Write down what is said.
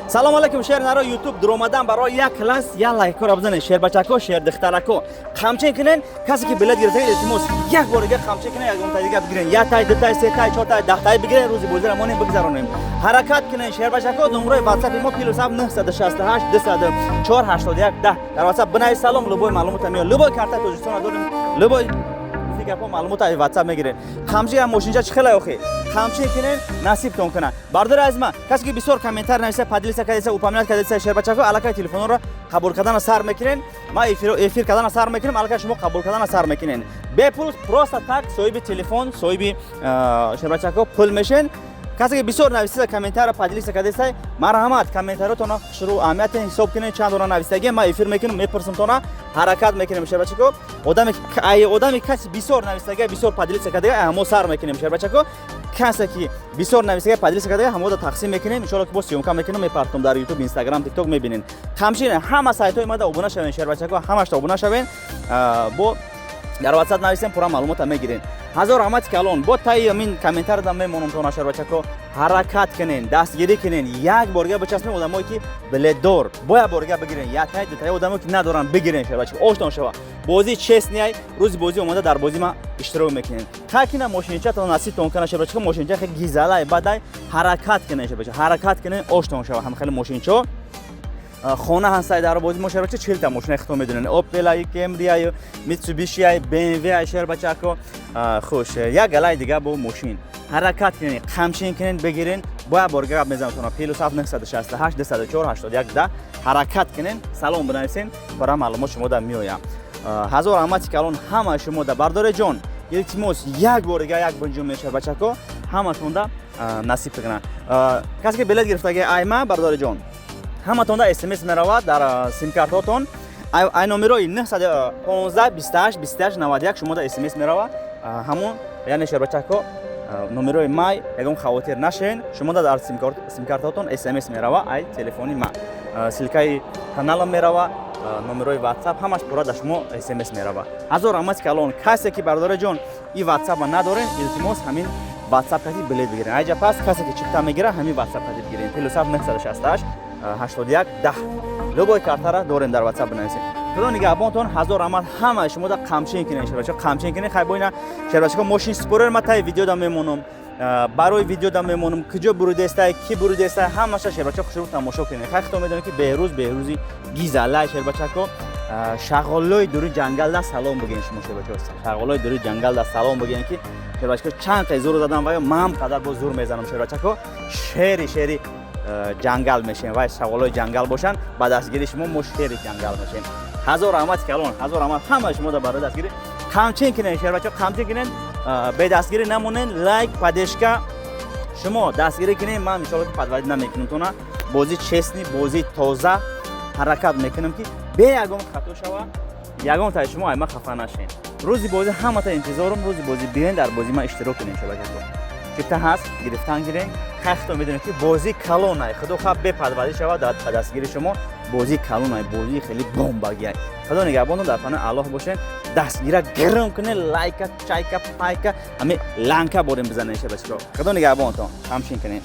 Салом алейкум, шер наро Ютуб дуромадан барои як класс, як лайкҳоро бизанед, шербачако, шердухтарако, қамчин кунен. Касе ки билет гирифта, илтимос, як бор дига қамчин кунен, ягонта дига бигирен, як тай, дутай, сетай, чортай, 10 тай бигирен. Рӯзи бозиро монем, бигзаронем. Ҳаракат кунен, шербачако. Номрои Ватсапи мо +7 968 204 81 10. Дар Ватсап бинавис «салом», любой маълумота меёд. Любой картаи Тоҷикистона дорем, любой гапҳо, маълумота ай Ватсап мегирен. Қамчи ам мошинча чӣ хелай охи? Қамчин кунен, насибтон кунад. Бардори азиз ман, касе ки бисёр комментар нависа, поделиться кардеса, упоминать кардеса, шербачако, аллакай телефонҳоро қабул кардана сар мекунен. Ман эфир кардана сар мекунем, аллакай шумо қабул кардана сар мекунен. Бепул, просто так соҳиби телефон, соҳиби, шербачако, пул мешен. Касе ки бисёр нависида, комментарро поделиться кардесай, марҳамат, комментаротона шурӯъ аҳамияте ҳисоб кунед, чанд дона нависагӣ. Ман эфир мекунам, мепурсам тона, ҳаракат мекунем, шербачако. Одаме ай одами каси бисёр нависага, бисёр поделиться кардага, ҳамо сар мекунем, шербачако. Касе ки бисёр нависага, поделиться кардага, ҳамода тақсим мекунем. Иншоалло, ки боз съёмка мекунем, мепартом дар Ютуб, Инстаграм, Тикток, мебинен. Қамчин, ҳама сайтҳои мада обуна шавен, шербачако, ҳамашта обуна шавен. Бо дар Ватсап нависем, пурра маълумота мегирен. Ҳазор раҳмати калон. Бо таи амин комментар дам мемонам тона, шербачако. Ҳаракат кунен, дастгирӣ кунен, як борга бичаспем. Одамое ки билетдор, бо як борга бигирен, яктай, дутай. Одамое ки надоранд, бигирен, шербачако, оштон шава. Бозӣ честный ай. Рӯзи бозӣ омада, дар бозӣ ма иштирок мекунем. Какина мошинчатон насибтон кана, шербачако. Мошинча хеле гизалай бадай. Ҳаракат кунен, шербачако, ҳаракат кунен, оштон шава. Ҳам хеле мошинчо хона ҳастай. Дар бозӣ мо, шербача, 40 та мошина хито медонен: Опелай, Кемриай, Митсубишиай, БМВай, шербачако. Хуш, як галаи дига бо мошин. Ҳаракат кунен, қамчин кунен, бигирен. Бо як бор гап мезанам тона: +7 968 204 81 10. Ҳаракат кунен, «салом» бинависен, бара маълумот шумо да меоям. Ҳазор раҳмати калон ҳама шумо да. Бардоре ҷон, илтимос, як бор дига як бунҷум мешавад, бачако, ҳаматонда насиб кунад. Касе ки билет гирифтаги айма, бардори ҷон, ҳаматонда СМС меравад дар симкартотон. Ай номерои 915 28 28 91 шумода СМС меравад ҳамон, яъне, шербачако, номерои май. Ягон хавотир нашен, шумода дар симкартотон СМС мерава. Ай телефони ма ссылка и каналам мерава, номерои Ватсап, ҳамаш пурра дар шумо СМС мерава. Ҳазор раҳмати калон. Касе ки, бардори ҷон, и Ватсапа надорен, илтимос, ҳамин Ватсап кати билет бигирен. Айҷа пас касе ки чипта мегира, ҳамин Ватсап кати бигирен: +7 968 81 10. Любой картара дорем, дар Ватсап бинависед. Худо нигаҳбонтон. Ҳазор раҳмат ҳамаи шумода. Қамчин кунен, шербачако, қамчин кунен. Хай, бо ина, шербачако, мошин спорер ма таи видеода мемонам, барои видеода мемонам, куҷо буридестай, ки буридестай, ҳамаша, шербачако, хушрӯ тамошо кунед. Хай, худо медонед, ки Беҳрӯз, Беҳрӯзи гизалай, шербачако. Шағолои дури ҷангалда салом бигӯен шумо, шербачако. Шағолои дури ҷангалда салом бигӯен, ки, шербачако, чанд қай зур задам ва ё ман қадар боз зур мезанам, шербачако. Шери ҷангал мешем. Вай шағолои ҷангал бошанд, ба дастгири шумо мо шери ҷангал мешем. Ҳазор раҳмати калон, ҳазор раҳмат ҳамаи шумо барои дастгирӣ. Қамчин кунен, шербачако, қамчин кунен, бедастгирӣ намонен. Лайк, поддержка, шумо дастгирӣ кунен. Ман иншоалло, ки подводить намекунам тона. Бозӣ честный, бозӣ тоза. Ҳаракат мекунам, ки бе ягон хато шава, ягон таи шумо айма хафа нашен. Рӯзи бозӣ ҳамата интизорум. Рӯзи бозӣ биёен, дар бозӣ ман иштирок кунем, шабакако. Чипта ҳаст, гирифтан гирем. Хай, медонед, ки бозӣ калонай. Худо хоҳ, беподводить шавад. Ба дастгири шумо бозӣ калонай, бозии хеле бомбагиай. Худо нигаҳбонтон, дар панои Аллоҳ бошен. Дастгира гирм кунен, лайка, чайка, пайка, ҳами ланка борем бизанен, шабачико. Худо нигаҳбонтон, ҳамчин кунен.